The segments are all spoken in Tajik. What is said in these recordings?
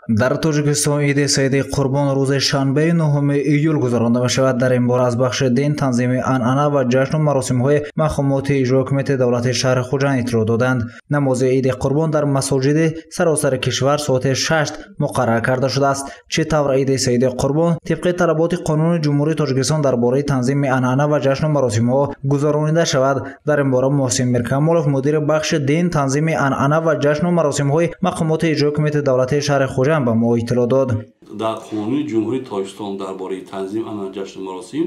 Дар Тоҷикистон иди Саиди Қурбон рӯзи шанбеи 9 июл гузаронда мешавад. Дар ин бора аз бахши дин, танзими анъана ва ҷашну маросимҳои мақомоти иҷрои ҳукумати давлати шаҳри Хуҷанд иттилоъ доданд. Намози иди Қурбон дар масоҷиди саросари кишвар соати 6 муқаррар карда шудааст. Чӣ тавр иди Саиди Қурбон тибқи талаботи қонуни Ҷумҳурии Тоҷикистон дар бораи танзими анъана ва ҷашну маросимҳо гузаронида шавад? Дар ин бора Муҳсин Миркамолов, мудири бахши дин, танзими анъана ва ҷашну маросимҳои мақомоти иҷрои ҳукумати давлати шаҳри Хуҷанд ба мо иттилоъ дод. Дар қонуни Ҷумҳурии Тоҷикистон дар бораи танзим анъана ҷашну маросим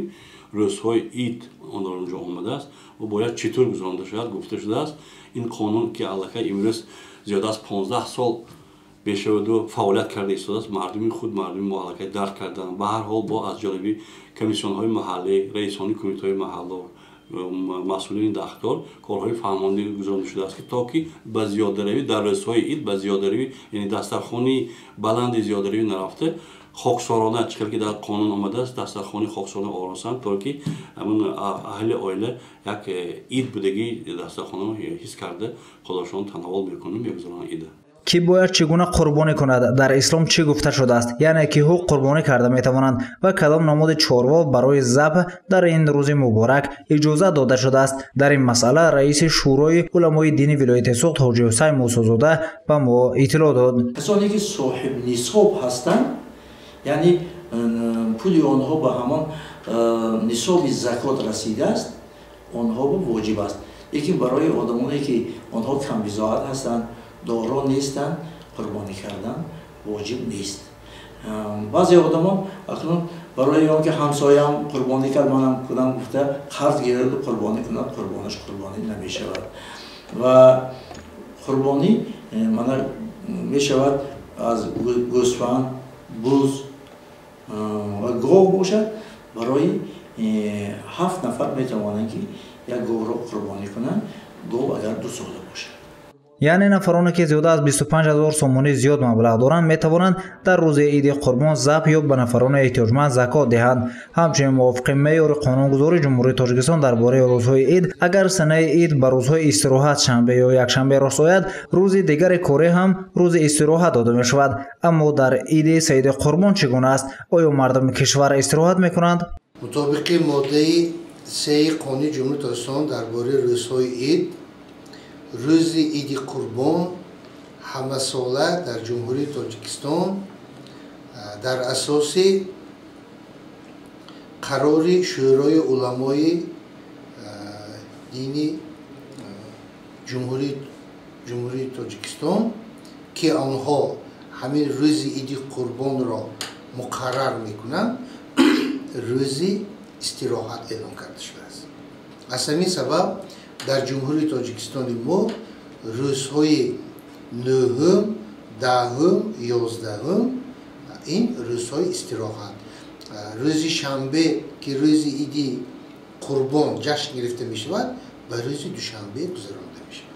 рӯзҳои ид он дар онҷо омадааст ва бояд чӣ тур гузаронда шавад гуфта шудааст. Ин қонун ки аллакай имрӯз зиёда аз 15 сол бешаваду фаъолият карда истодааст, мардуми худ, мардуми мо аллакай дарк карданд. Ба ҳар ҳол бо аз ҷониби комиссионҳои маҳаллӣ, раисони кумитаҳои маҳалло, масъулини дахлдор корҳои фаҳмондӣ гузаронда шудааст, ки то ки ба зиёдаравӣ дар рӯзҳои ид, ба зиёдаравӣ, яъне дастархони баланди зиёдаравӣ нарафта, хоксорона, чӣ хел ки дар қонун омадааст, дастархони хоксорона оросанд, то ки ҳамун аҳли оила як ид будагӣ дастархонаро ҳис карда худошон тановул мекунанд, мегузаронанд ида. Ки бояд чӣ гуна қурбонӣ кунад? Дар ислом чӣ гуфта шудааст? Яъне киҳо қурбонӣ карда метавонанд ва кадом намуди чорво барои забҳ дар ин рӯзи муборак иҷозат дода шудааст? Дар ин масъала раиси Шӯрои уламои дини вилояти Суғд Ҳоҷи Ҳусайн Мусозода ба мо иттилоъ дод. Касоне ки соҳиб нисоб ҳастанд, яъне пули онҳо ба ҳамон нисоби закот расидааст, онҳо воҷиб аст. Лекин барои одамоне ки онҳо камбизоат ҳастанд, доро нестанд, қурбонӣ кардан воҷиб нест. Баъзе одамон акнун барои он ки ҳамсоям қурбонӣ кард, манам кунам гуфта қарз гираду қурбонӣ кунад, қурбонаш қурбонӣ намешавад. Ва қурбонӣ мана мешавад аз гӯсфанд, буз ва гов бошад. Барои 7 нафар метавонанд ки як говро қурбонӣ кунанд, гов агар 2 сола бошад. Яъне нафароне ки зиёда аз 25 000 сомонӣ зиёд маблағ доранд, метавонанд дар рӯзи иди Қурбон забҳ ё ба нафарони эҳтиёҷманд закот диҳанд. Ҳамчунин мувофиқи меъёри қонунгузории Ҷумҳурии Тоҷикистон дар бораи рӯзҳои ид, агар санаи ид ба рӯзҳои истироҳат шанбе ё якшанбе рост ояд, рӯзи дигари корӣ ҳам рӯзи истироҳат дода мешавад. Аммо дар иди Саиди Қурбон чӣ гуна аст? Оё мардуми кишвар истироҳат мекунанд? Мутобиқи моддаи 3 қонуни Ҷумҳурии Тоҷикистон дар бораи рӯзҳои ид, рӯзи иди Қурбон ҳамасола дар Ҷумҳурии Тоҷикистон дар асоси қарори Шӯрои уламои дини Ҷумҳурии Тоҷикистон, ки онҳо ҳамин рӯзи иди Қурбонро муқаррар мекунанд, рӯзи истироҳат эълон карда шудааст. Аз ҳамин сабаб дар Ҷумҳурии Тоҷикистони мо рӯзҳои 9, 10, 11 ин рӯзҳои истироҳат. Рӯзи шанбе ки рӯзи иди Қурбон ҷашн гирифта мешавад, ба рӯзи душанбе гузаронда мешавад.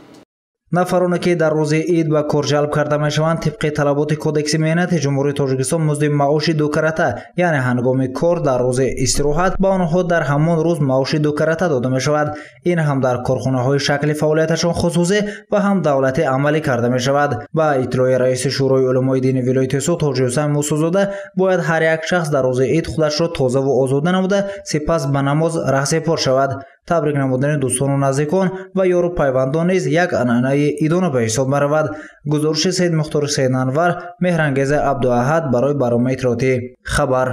Нафароне ки дар рӯзи ид ба кор ҷалб карда мешаванд, тибқи талаботи Кодекси меҳнати Ҷумҳурии Тоҷикистон музди маоши дукарата, яъне ҳангоми кор дар рӯзи истироҳат ба онҳо дар ҳамон рӯз маоши дукарата дода мешавад. Ин ҳам дар корхонаҳои шакли фаъолияташон хусусӣ ва ҳам давлатӣ амалӣ карда мешавад. Ба иттилои раиси Шӯрои уламои дини вилояти Суғд Ҳоҷи Ҳусайн Мусозода, бояд ҳар як шахс дар рӯзи ид худашро тозаву озода намуда, сипас ба намоз раҳсепор шавад. Табрик намудани дӯстону наздикон ва ёру пайвандон низ як анъанаи идона ба ҳисоб меравад. Гузориши Саид Мухтори Саид Анвар, Меҳрангеза Абдуаҳад барои барномаи иттилоотӣ Хабар.